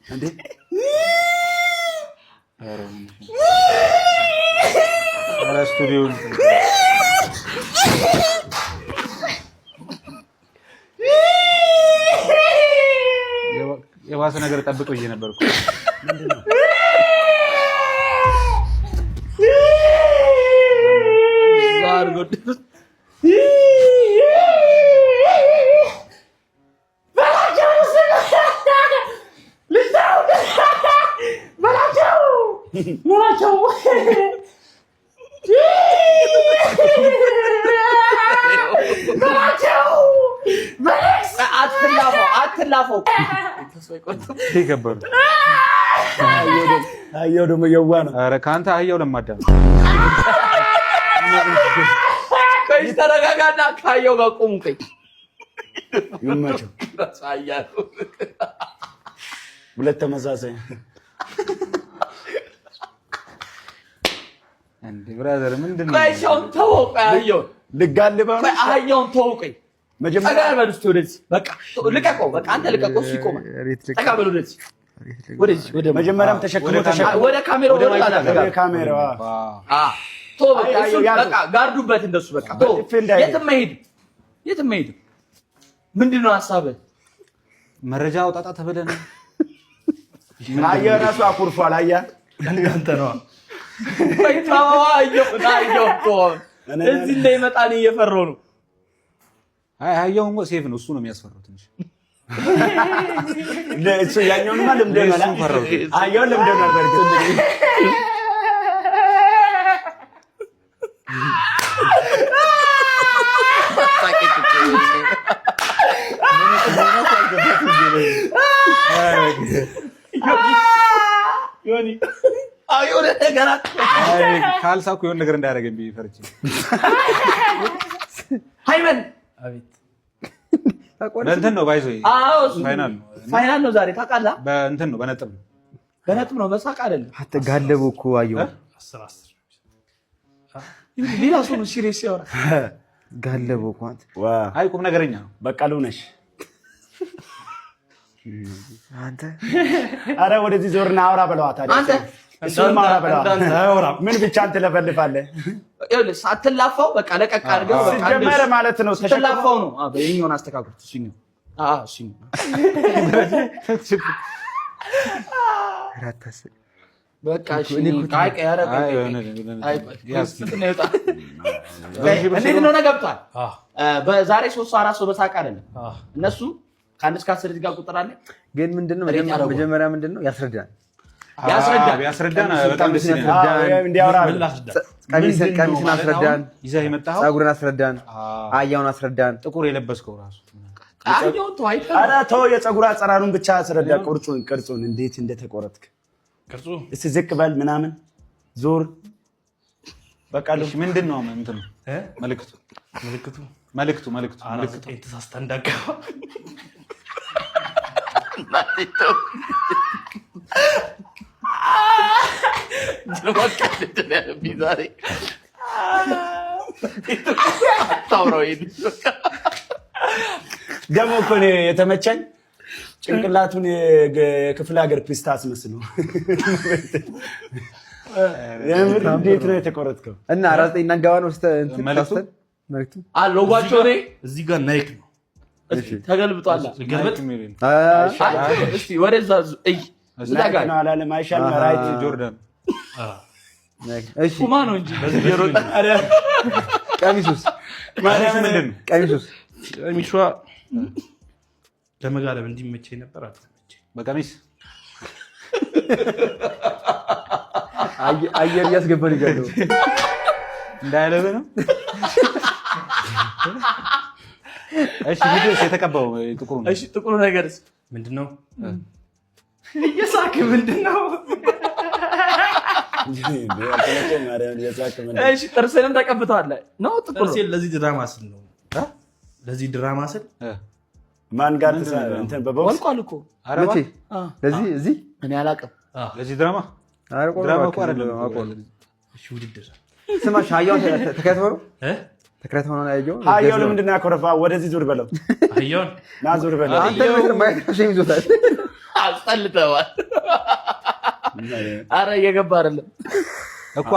እንዴ? ኧረ ስቱዲዮ የባሰ ነገር ጠብቅ ብዬ ነበር እኮ። አትላፈው፣ አትላፈው። ይገባሉ። አህያው ደግሞ የዋ ነው። ኧረ ከአንተ አህያው ለማዳ ነው። ቆይ ተረጋጋና ከአህያው ጋር ቁም። ቆይ ይመቸው። ሁለት ተመሳሳይ እንዴ brother፣ ምንድን ነው? ቆይ ሰውን ተወው። ቆይ አህያውን ልጋልበው ነው። ቆይ አህያውን ተወው። ቆይ መጀመሪያ ጠጋ በል እስኪ ወደዚህ። በቃ ልቀቀው። በቃ አንተ ልቀቀው፣ እሱ ይቆማል። ጠጋ በል ወደዚህ፣ ወደዚህ፣ ወደ መጀመሪያም ተሸክሞ ተሸክሞ ወደ ካሜራው ወደ ወደ ወደ ካሜራው ተወው። በቃ አይ፣ እሱን ያዘው። በቃ ጋርዱበት፣ እንደሱ በቃ ተወው። በጥፊ እንዳይሄድ። የትም አይሄድም፣ የትም አይሄድም። ምንድን ነው ሀሳብህ? መረጃ አውጣጣ ተብለህ ነው። አህያው ራሱ አኩርፏል። አህያ አንተ ነዋ። ቆይ ተወው፣ አህያውን፣ አህያውን ተወው። እዚህ እንዳይመጣ እኔ እየፈራሁ ነው። አይ አህያው እንኳን safe ነው። እሱ ነው የሚያስፈራው ትንሽ። እሱ ያኛውንማ ለምደናል። እሱን ፈራሁት። አህያውን ለምደናል። በእርግጥ ዮኒ አዎ፣ የሆነ ነገር አይ ካልሳኩ የሆነ ነገር እንዳያደርገኝ ብዬ ፈርቼ። ሃይመን አቤት። በእንትን ነው ባይዞ አዎ፣ እሱ final ነው። final ነው ዛሬ ታውቃለህ። በእንትን ነው፣ በነጥብ ነው። በነጥብ ነው፣ በሳቅ አይደለም። ጋለቡ እኮ አየሁ። 10 10። ሌላ ሰው ነው serious ሲያወራ። ጋለቡ እኮ አንተ። ዋ አይ ቁም ነገረኛ ነው። በቃሉ ነሽ። አንተ አረ ወደዚህ ዞርና አውራ በለዋ ታዲያ። አንተ እሱንም አውራ በለዋ። አያወራም። ምን ብቻ አንተ ትለፈልፋለህ? ይኸውልህ ሳትላፋው በቃ ለቀቅ አድርገው በቃ ሲጀመር እንደሱ። ማለት ነው ተሸክሞ ስትላፋው ነው። አዎ፣ ይኸኛውን አስተካክሉት። እሱኛው አዎ፣ እሱኛው አታስቅ። በቃ እሺ። አይ ቆይ፣ ኧረ ቆይ፣ አይ ቆይ፣ የሆነ አይ ቆይ፣ ያዝ። እንትን ነው ይወጣ። እንዴት እንደሆነ ገብቷል። በዛሬ ሶስት ሰው አራት ሰው በሳቅ አይደለም። እነሱ ከ1 እስከ 10 እዚህ ጋር ቁጥር አለ። ግን ምንድነው rate ያደርገዋል። መጀመሪያ ምንድነው ያስረዳን። ያስረዳል። ቢያስረዳን በጣም ደስ ይለኛል። አዎ፣ እንዲያወራ ምን ላስረዳ? ቀሚስን ምንድን ነው ቀሚስን ማለት አስረዳን፣ አሁን ይዘህ የመጣኸው ፀጉርን አስረዳን፣ አህያውን አስረዳን። ጥቁር የለበስከው ራሱ አህያውን ተው፣ አይተህ ኧረ ተው፣ የፀጉር አጸራሩን ብቻ አስረዳ። ቅርጹን ቅርጹን እንዴት እንደተቆረጥክ ቅርጹ እስቲ ዝቅ በል ምናምን ዞር በቃሉ። እሺ፣ ምንድን ነው እንትኑ መልዕክቱ? ምልክቱ መልዕክቱ መልዕክቱ አራት መልዕክቱ ዘጠኝ ተሳስተህ እንዳትገባ። ዛሬ አታውራው ይሄን በቃ። ደግሞ እኮ እኔ የተመቸኝ ጭንቅላቱን የክፍለ ሀገር ፒስታ አስመስሎ። የምር እንዴት ነው የተቆረጥከው? እና 49 እናንገባ ነው እንትን መልዕክቱ? ተሳስተን መልዕክቱ ሎጓቸው እኔ እዚህ ጋር ናይክ ነው። እስኪ ተገልብጧል። ገልበጥ። አይ እስኪ ወደዛ እይ፣ እዛ ጋር ናይክ ነው አላለም? አይሻልም? right ጆርዳን። እሺ ፑማ ነው እንጂ እየሮጠ ቀሚሱስ? ምንድን ነው? ቀሚሱስ? ቀሚሷ ለመጋለብ እንዲመቸኝ ነበር፣ አልተመቸኝ። በቀሚስ አየር እያስገባን ይጋለው። እንዳያለብህ ነው። እሺ ቪዲዮስ የተቀባው ጥቁሩ ነው። እሺ ጥቁሩ ነገርስ? ምንድን ነው? እየሳክ ምንድን ነው? እሺ ጥርስንም ተቀብተዋል ነው ጥቁር ነው። ጥርሴን ለዚህ ድራማ ስል ነው። ለዚህ ድራማ ስል ማን ጋር እንትን በቦክስ ወልቋል እኮ። ኧረ መቼ? እባክህ። ለዚህ እዚህ እኔ አላውቅም። ለዚህ ድራማ ኧረ ቆይ ድራማ እኮ እባክህ፣ አይደለም። አውቀዋለሁ። እሺ ውድድር ስማ አህያውን ተከራይተው ነው እ? ተከራይተው ነው አህያውን? አህያው ለምንድን ነው ያኮረፋ? ወደዚህ ዙር በለው፣ አህያውን ና ዙር በለው። አንተ ማየት ራሱ ይዞታል። አስጠልተዋል። አረ እየገባ አይደለም። እኮ።